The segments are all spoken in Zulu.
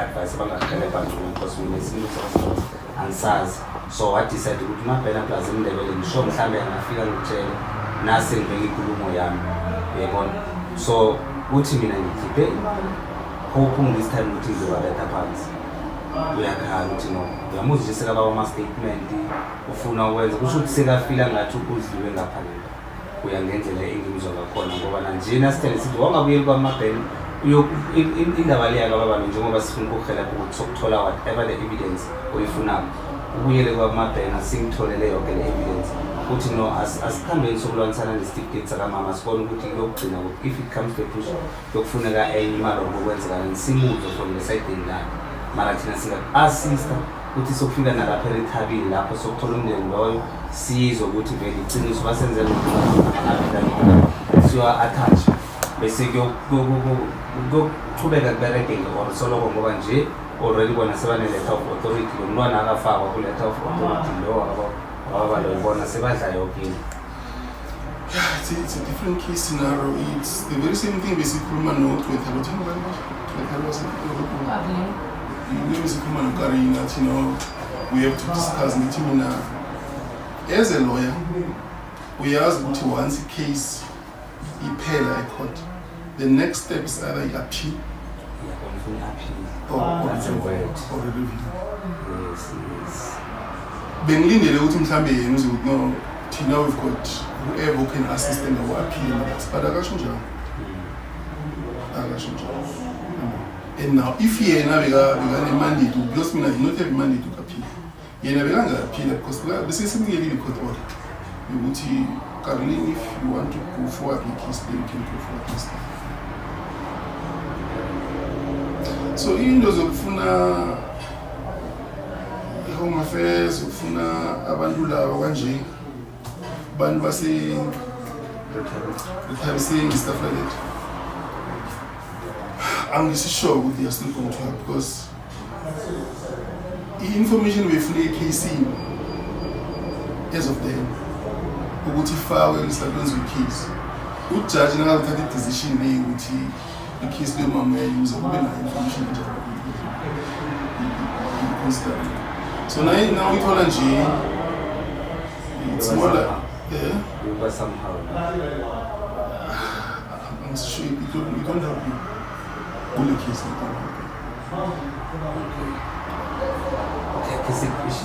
Advice abangakuhelebha ngcono because mina isimo sakho angisazi, so wa-decide ukuthi uMabhena plus iMndebele ngisho mhlawumbe angafika ngitshele nase ngibeke inkulumo yami, uyayibona. So uthi mina ngikhiphe imali hoping this time ukuthi ngizobabetha phansi. Uyakhala ukuthi no, uyamuzwa nje sekababa ama-statement ufuna ukwenza, kusho ukuthi sekafila ngathi udliwe ngapha nangapha. Kuya ngendlela engimuzwa ngakhona, ngoba nanjena sithele sithi wangabuyeli kwaMabhena indaba le yakababa lo, njengoba sifuna ukukuhelebha ukuthi sokuthola whatever the evidence oyifunako, ubuyele kwaMabhena singitholele yonke le evidence. Uthi no, asikhambeni sokulwanisana nesitifiketi sakamama, sibone ukuthi kuyokugcina kuphi. If it comes to a push, kuyokufuneka enye imali or kokwenzekalani, simuzwe from le sayidini lakhe. Mara thina singaku-assista ukuthi sokufika nalapho erithabile, lapho sokuthola umndeni loyo, sizwe ukuthi vele iqiniso basenzela ama-affidavit siwa-attach, bese kuyoqhubeka kuberegeke or soloko, ngoba nje already bona sebane-letter of authority. Lo mntwana akafakwa ku-letter of authority lo wakababa loyo, bona sebadla yoke into. Yeah, it's a different case scenario. It's the very same thing besikhuluma no-Twethalo. Uthanda bani manje? Twethalo wase besikhuluma noKarina athi no, we have to discuss. Ngithi mina as a lawyer, uyazi ukuthi once i-case iphela e-court, the next step is either i-appeal Uyabona, ufuna i-appeal. or That's a word. or a review. Yes. Bengilindele ukuthi mhlambe yena uze ukuthi no, thina we've got whoever who can assist in the appeal and that, but akasho njalo. Akasho njalo. And now if yena bekane-mandate, because mina did not have mandate uku-appeal, yena bekanga-appeala because bese simnikelile i-court order yokuthi Caroline, if you want to go forward ne-case then you can go forward this time. So into zokufuna i-Home Affairs, ukufuna abantu laba kanje, bantu base Rethabiseng, stuff like that, angisisure ukuthi they are still going to help, because i-information beyifuna e-casini as of then ukuthi ifakwe lisakwenziwa i-case. Ujaji nakazothatha i-decision leyo ukuthi i-case leyo mama uyayiuza, kube nayo information enjalo i-consider. So naye na uyithola nje, it's more like, yeah. Kuba somehow. Angisisho, it don't help you kule case, it don't help you. Okay,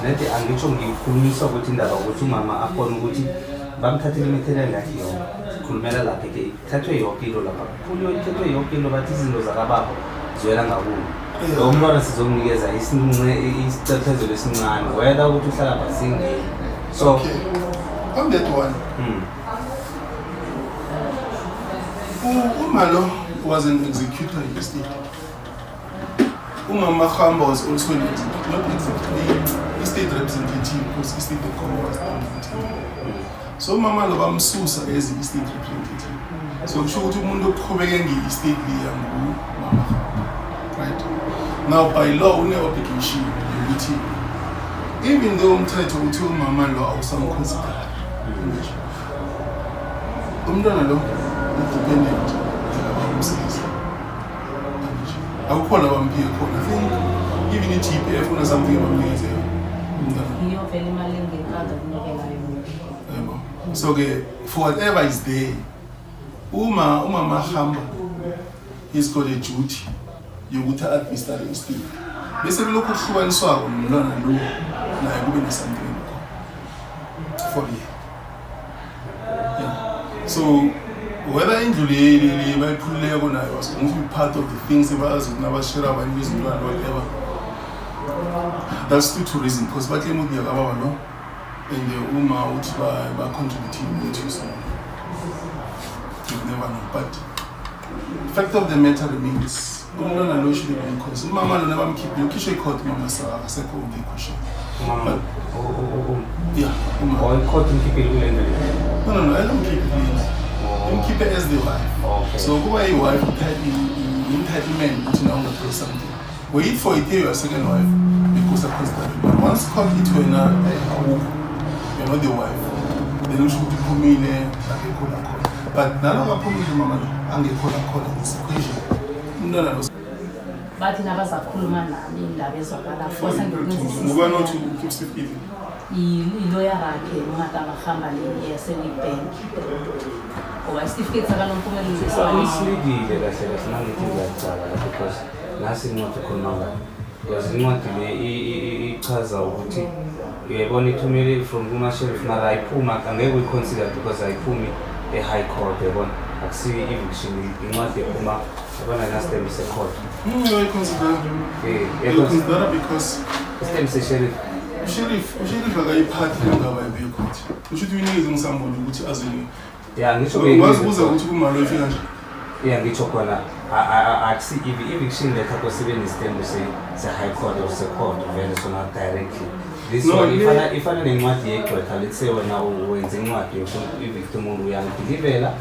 nedi angitsho ngikhulunyiswa ukuthi indaba ukuthi umama akhona ukuthi bamthathele i-material yakhe yonke. Sikhulumela lapha ke, ithathwe yonke into lapha, kukhulunywe, ithethwe yonke into, bathi izinto zakababa ziwela ngakuyo. Lo mntwana sizomnikeza isicephezelo esincane, whether ukuthi uhlala phasingeni, so Okay, on that one, Umalo was an executor in the state. Umama Khamba was also an executor, not executor, the state representative, because the state of Congo was the representative. So umama lo bamsusa as i state representative. So kusho ukuthi umuntu oqhubeke nge-estate leya ngumama Khamba. Right? Now by law une obligation yokuthi even though umthetho uthi umama lo awusamconsider, umntwana lo u-dependent abamsiza, akukhona abamphike khona. I think even i-GPF una something abamnikeze yona umntwana. Yiyo vele imali engiqeda kunikela yona. Yebo. So ke for whatever is there, uma umama hamba, he's got a duty yokuthi a-administer estate, bese kulokhu kuhlukaniswako nomntwana lo naye kube ne-something khona for yena, yeah. So whether indlu le bayiphulileko nayo was going to be part of the things ebazi ukuthi nabashare abanikeza umntwana, whatever, that's still to reason, because baclaim ukuthi yakababa no, and uma uthi ba-contributing into, so you never know. But fact of the matter remains, umntwana lo should have been considered. Umama lona bamkhiphile, ukhishwe i-court, umama akasekho on the equation. Umama Yeah, uma or i-court imkhiphile kule ndlu le? No, ayilomkhiphi kule, imkhiphe as the wife. So kuba i-wife entitlement ukuthi na ungathola something, wait for it, your second wife, because consider. But once court ithi wena awukho, you're not the wife, then usho ukuthi uphumile, akekho la khona. But naloko aphumile umama lo, angekho la khona this equation, umntwana lo Bathi nabazakhuluma nami indaba ezwakala kwase ngiyokwenza. Ngubani othi ukhipha isitifiketi? Iloya rakhe ungatabahamba le yaseWitbank, ngoba isitifiketi sakaNompumelelo. Isilidile kahle kahle nangithi ngiyacala la, because nasi incwadi ukhuluma ngayo, because incwadi le ichaza ukuthi uyayibona ithumele from kuma-sheriff, mara ayiphuma, angeke uyi-consider because ayiphumi e-high court, uyabona, akusiyo i-eviction, incwadi ephuma, yabona, nastembu se-court. Uyayi-consider. Uyayi-consider because Isitembu se-sheriff. Usheriff akayiphathi le ndaba yabe-court. Usho ukuthi uyinikeze ngisambona ukuthi azini. Ya, ngisho. Ungazibuza ukuthi kumalo ifika nje. Ya, ngitsho khona akusi eviction letter kosibe nestembu se-high court or se-court vele sona directly. This No, one ifana nencwadi yegqwetha. Let's say wena wenza incwadi yofuna uku-evict umuntu, uyangidilivela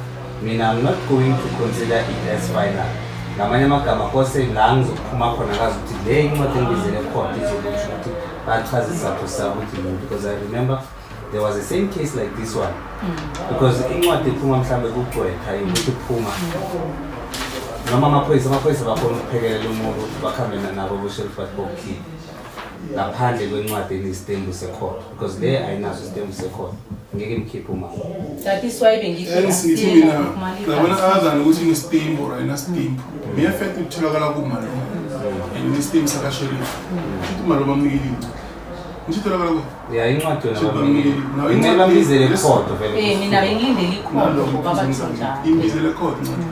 mina, I'm not going to consider it as final. Ngamanye amagama, kose la ngizokuphuma khona ngazi ukuthi le incwadi engibizele court izokusho ukuthi bachaze isizathu sabo ukuthi yini, because I remember there was the same case like this one, because incwadi iphuma mhlawumbe kugqwetha ukuthi phuma noma amaphoyisa bakhona ukuphekelela umuntu ukuthi bakhambe nabo bo-sheriff, bathi bokukhipha ngaphandle kwencwadi enesitembu secourt, because le ayinaso isitembu secourt, ngeke imkhiphe umama. That is why bengithi Hence ngithi mina yabona, other than ukuthi inestembu or ayinastembu, mere fact ukutholakala kumalo and inestembu sakasheriff, ukuthi umalo bamnikele incwadi, ngisho itholakala kuye. Ya, incwadi yona Should bamnikele. Now, Kumele incwadi bambizele ecourt vele. Mina bengilindele ikhona Nalokho ngoba bathi njalo. Imbizele court incwadi.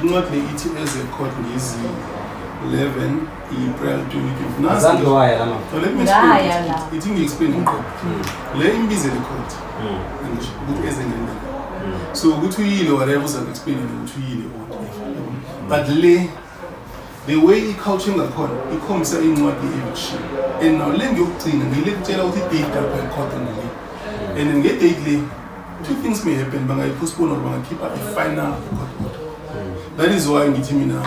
Incwadi le ithi eze court ngezi-11 April 2020. Azange waya lama. So let me explain. Ngaya la. Ithi ngi-explain ngiqobo. Le imbizele court. Angisho ukuthi eze ngendlela. So ukuthi uyile, whatever, uza-explain ukuthi uyile or whatever. But le, the way i-culture ngakhona ikhombisa incwadi ye-eviction, and now le ngiyokugcina ngile kutshela ukuthi i-date lapho ecourt ngile, and then nge-date le two things may happen: bangayi-postpone or bangakhipha i-final court order. That is why ngithi mina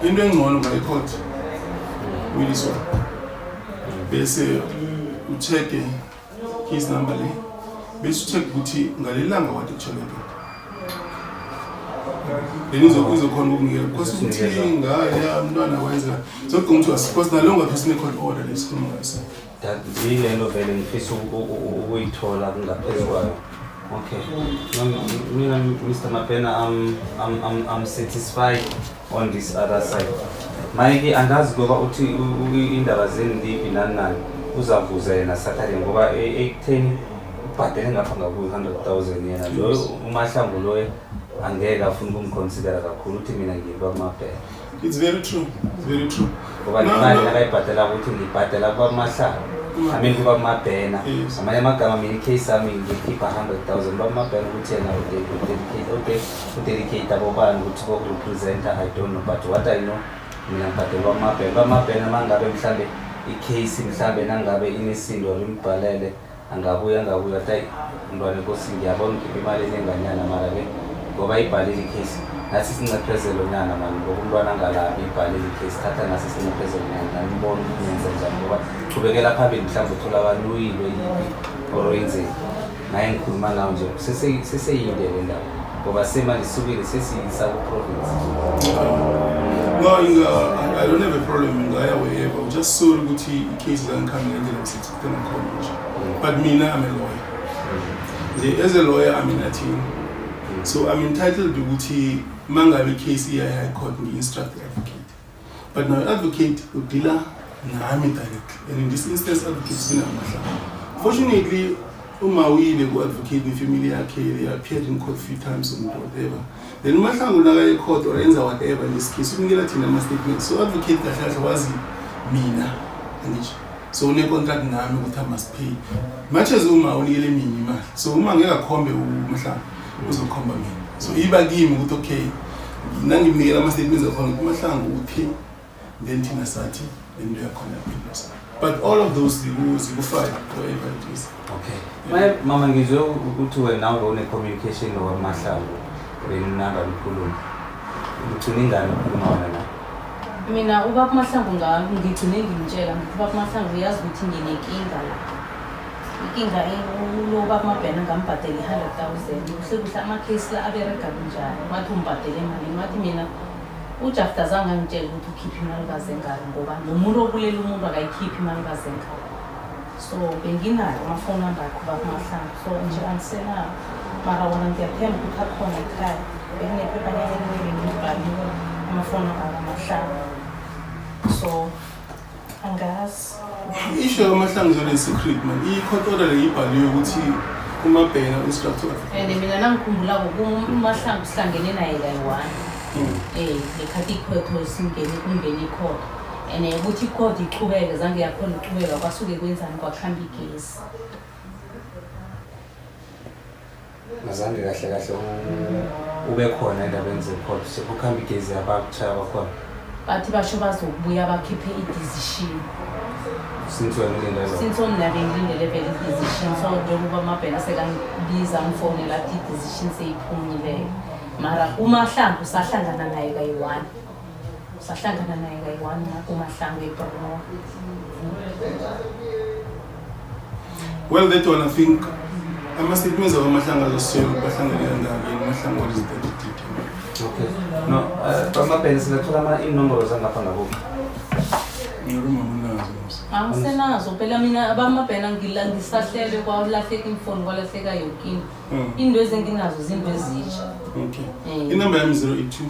into engcono ngayi-court uyiliswa, bese u-check-e case number le, bese u-check ukuthi ngalelanga wathi kutsheleke, then uzokhona ukunikela, because ukuthi ngaya umntwana wenza so kuthiwa, because nalo ngathi usine-court order lesikhuluma ngaso. Yilento vele ngifisa ukuyithola ngaphezu kwayo. Okay. No, mina, Mr. Mapena, I'm satisfied on this other side. Mike, angazi ngoba uthi indaba zendipi nani nani, uzavuza yena Saturday, ngoba ekutheni ubhadele ngapha ngakuyi-100 000, yena loyo uMahlangu loyo angeke afune ukumconsidera kakhulu, uthi mina ngiba kuMabhele. It's very true, it's very true. Ngoba No, le mali no. nakayibhadela ukuthi ngibhadela kubaMahlangu, I mean kubaMabhena. Ngamanye amagama, mina i-case yami ngikhipha 100 000, baMabhena ukuthi yena udedicate abobani ukuthi bokurepresenta, I don't know, but what I know, mina ngibhadela baMabhena. BaMabhena uma ngabe mhlambe i-case mhlambe nangabe inesindo limbhalele, angabuya angabuya athi, "Ayi, mntwana enkosi, ngiyabona ngikhipha imali enenganyana, mara-ke ngoba ibhalile i-case, nasi isincephezelo nyana mani, ngoba umntwana angalambi, ibhalile i-case, thatha nasi isincephezelo nyana, nibone ukuthi nenze njani, ngoba chubekela phambili, mhlawumbe utholakala uyilwe yiphi or wenzeni." Naye ngikhuluma nawo nje seseyinde le ndaba, ngoba semanje sisukile sesiyisa ku-province. No, inga, I don't have a problem, ngaya wherever. I'm just sorry ukuthi i-case zangikhami ngendlela ngisexpecte ngakhona nje. But mina, I'm a lawyer. Nje, as a lawyer, I'm an attorney. So I'm entitled ukuthi mangabe i-case iya high court ngi-instruct the advocate. But now advocate udila nami directly. And in this instance, advocate sinaMahlangu. Fortunately, uma uyile ku-advocate ne-family yakhe, they appeared in court few times and whatever. Then uMahlangu nakaye court or enza whatever in this case, unikela thina ama-statement. So advocate kahle kahle wazi mina, angisho. So une-contract nami ukuthi I must pay. Much as uma unikele mina imali. So uma ngeke akhombe uMahlangu, uzokhomba mina. So iba kimi ukuthi okay, nangimnikela ama-statements akhona ukuthi uMahlangu uthi, then thina sathi then into yakhona yaphendula. But all of those ziku-file wherever it is. Okay. Maye mama, ngizwe ukuthi wena une-communication noMahlangu, beninamba nikhuluma. Ugcina ingane ukhuluma wena naye? Mina ubaba Mahlangu ngigcine ngimtshela, ngithi, "Ubaba Mahlangu, uyazi ukuthi nginenkinga la, inkinga lo baba Mabhena ngambhadela i-100 000. Kuhle kuhle amakhesi la aberega kunjani?" Wathi, "Umbhadele malini?" Wathi, "Mina Ujafta zange angitshele ukuthi ukhiphe imali kazengaka, ngoba nomuntu obulela umuntu akayikhiphi imali kazengaka. So benginayo amafoni number akho bakumahlangu, so nje angisenawo, mara wona ngiyathemba ukuthi akhona ekhaya. Bekunephepanyana elinye bengilibhaliwe amafoni number kamahlangu, so angazi. Isho kamahlangu zone secret man, i-court order le ibhaliwe ukuthi uMabhena instructor. And mina nangikhumbulako umahlangu sihlangene naye kayi-one lekhathi ikhotho singene, kungene ikhotho, and ukuthi ikhotho ichubeke, zange yakhona ukuchubeka, kwasuke kwenzani, kwakuhamba igesi. Azange kahle kahle ube khona endabeni zekhotho, sekukhamba igezi, abakuchaya bakhona. Bathi basho bazokubuya bakhiphe i-decision. Since wena ulinde lokho. Since mina bengilindele vele i-decision, so njengoba amabhena sekangibiza, ngifonela, athi i-decision seyiphumileyo, mara umahlangu sahlangana naye kayi-one, sahlangana naye kayi-one umahlangu eBruno. Well, that one, I think ama-statements akamahlangu azositshela ukuthi bahlangane kangaki and umahlangu, what is it that he did. Okay, no, amabhena singathola inomboro zangapha ngakuphi? Ngiyabona umama unazo mos. Angisenazo phela mina abamabhena, ngisahlele kwalahleka imfoni, kwalahleka yoke into. Into ezenginazo zinto ezitsha. Okay. Inamba yami 082